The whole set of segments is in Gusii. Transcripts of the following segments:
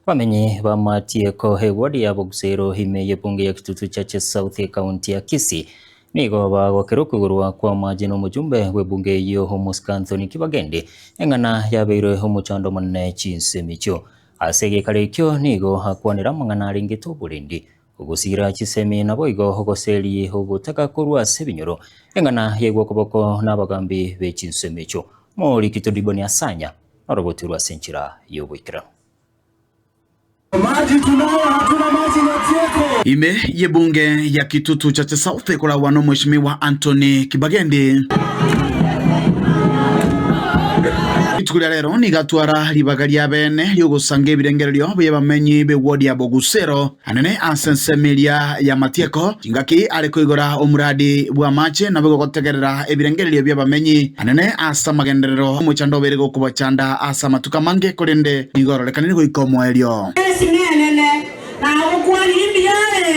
Abamenyi ba Matieko eward ya Bogusero ime y'ebunge ya Kitutu Church South ekaunti ya Kisii nigo bagokera okoigorwa kw'amache n'omochumbe bw'ebunge eyio Omosike Anthony Kibagendi eng'ana yabeirwe omochando omonene chinsemo echio. Ase egekaro ekio nigo akwanire amang'ana arengete oborendi, ogosiira chisemi naboigo ogoseria ogotaka korwa ase ebinyoro, eng'ana yaigwa okoboko n'abagambi be chinsemo echio. Moriki Todiboni Asanya norogotirwe ase enchera y'oboikeranu. Ime y'ebunge ya Kitutu Chache South ekoragwa n'Omweshimiwa Anthony Kibagendi. Rituko ria rero nigo atwara ribaga ria bene ri'ogosanga ebirengererio bi'abamenyi b'ewodi ya Bogusero anene ase ensemo eria y'amatieko, chingaki are koigora omoradi bw'amache naboigo gotegerera ebirengererio bi'abamenyi anene ase amagenderero omochando obeire gokobachanda ase amatuko amange korende nigo ororekanire goika omoerio. Esimi enene, nagokwanire mbuya are,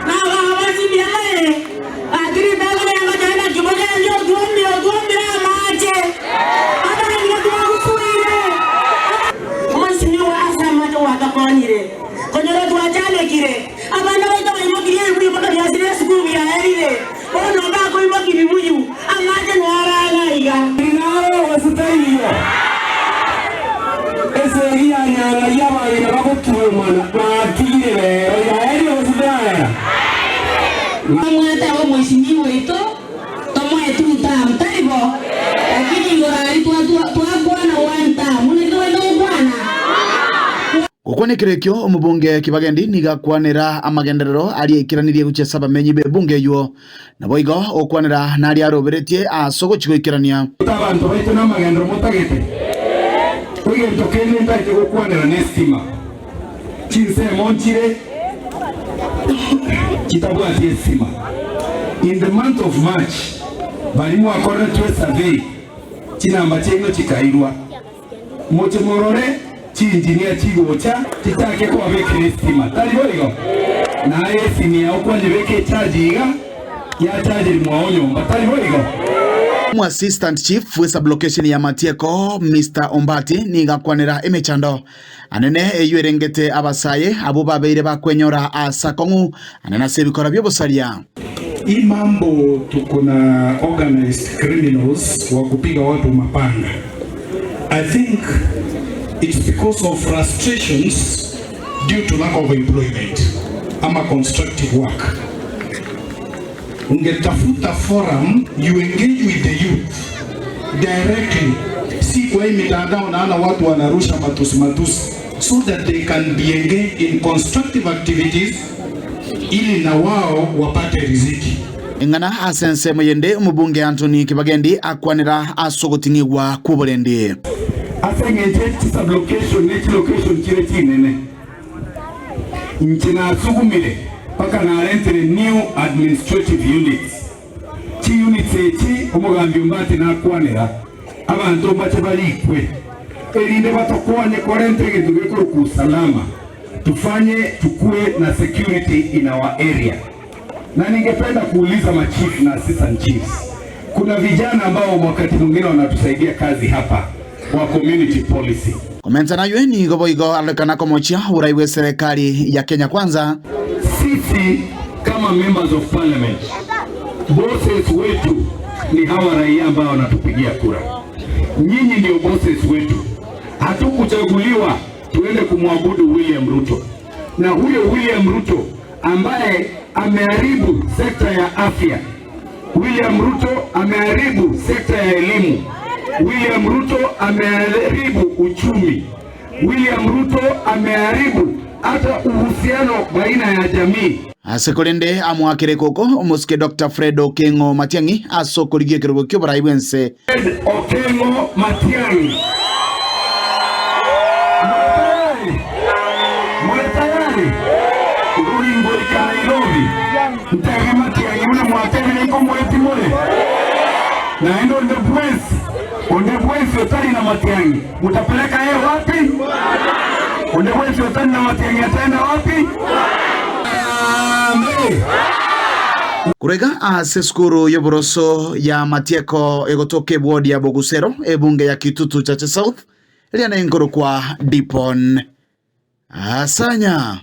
nabaabasi mbuya are, gaki ritang'ani riagocha naki mogende otwombire otwombire amache, abang'ina twagosuire. Omoisinigwa ase amache gwatokonyire, konyora twachandekire, abana baito baimokirie ebibuyu mpaka biasire esukuru biaerire, bono mbakoimokia ebibuyu, amache naro iga iga. Naro gose taiyo, esegi ya nyang'ai y'abang'ina bagoturumana batigire rero yaerire gose teraera. Omwate abe omoisinigwa oito, tomoe two term, tari bo? Lakini igoro aria twakwana one term, naki togende gokwana? Gokwana ekero ekio, omobunge Kibagendi nigo akwanera amagenderero aria aikeranirie gochia ase abamenyi b'ebunge eyio, Naboigo gokwanera naria aroberetie aase ogochia goikerania. Gote abanto baito namagenderero motagete? Egento kende ntaete gokwanera nesitima. Chinsemo nchire chitabwati esitima. In the month of March baria mwakoreretwe esurvey chinamba chiaino chikairwa. Moche morore chiinjinia chigocha chichake kobabekera esitima, tari boigo? Naye esimi yao kwanyebeka echarge iga, yachageri mwao nyomba, tari boigo? Omo Assistant Chief bwe sublocation ya Matieko Mister Ombati nigo akwanera emechando anene eyio erengete abasae abwo babeire bakwenyora ase akong'u anene ase ebikora bi'obosaria. Hii mambo tuko na organized criminals wa kupiga watu mapanga. I think it's because of frustrations due to lack of employment ama constructive work. Ungetafuta forum you engage with the youth directly, si kwa hii mitandao naona watu wanarusha matusi matusi so that they can be engaged in constructive activities ili na wao wapate riziki. Eng'ana ase ensemo yende omobunge Anthony Kibagendi akwanera ase ogoting'igwa kw'oborendi. Ase engencho ye chisublocation ne chilocation chire chinene, inche nasugumire mpaka narentire new administrative units. Chiunits echi omogambi Ombati nakwanera abanto mbache barikwe, erinde batokonye korenta egento gekorokwa usalama. Tufanye tukue na security in our area na ningependa kuuliza ma chief na assistant chiefs, kuna vijana ambao wakati mwingine wanatusaidia kazi hapa wa community policing. Komensa naywe nigo boigo arorekana komochia oborai bw'eserekari ya Kenya Kwanza. Sisi kama members of parliament bosses wetu ni hawa raia ambao wanatupigia kura. Nyinyi ndio bosses wetu, hatukuchaguliwa tuende kumwabudu William Ruto, na huyo William Ruto ambaye ameharibu sekta ya afya, William Ruto ameharibu sekta ya elimu, William Ruto ameharibu uchumi, William Ruto ameharibu hata uhusiano baina ya jamii. Ase korende amoakere koko omosike Doctor Fred Okengo Matiang'i ase okorigia ekerogo ki'oborai bw'ense. Fred Okengo Matiang'i. More tayari? More tayari? Ngoika Nairobi ntebe Matiang'i buna mwatebire nkomoeti more? Naende onde bwensi, onde bwensi otari na Matiang'i mutapeleka yeye wapi? Onde bwensi otari na Matiang'i ataenda wapi? Harambee! Korwa iga ase esukuru y'oboroso ya Matieko egotoka eward ya Bogusero, ebunge ya Kitutu Chache South, eria nenkorokwa Dipon. Asanya.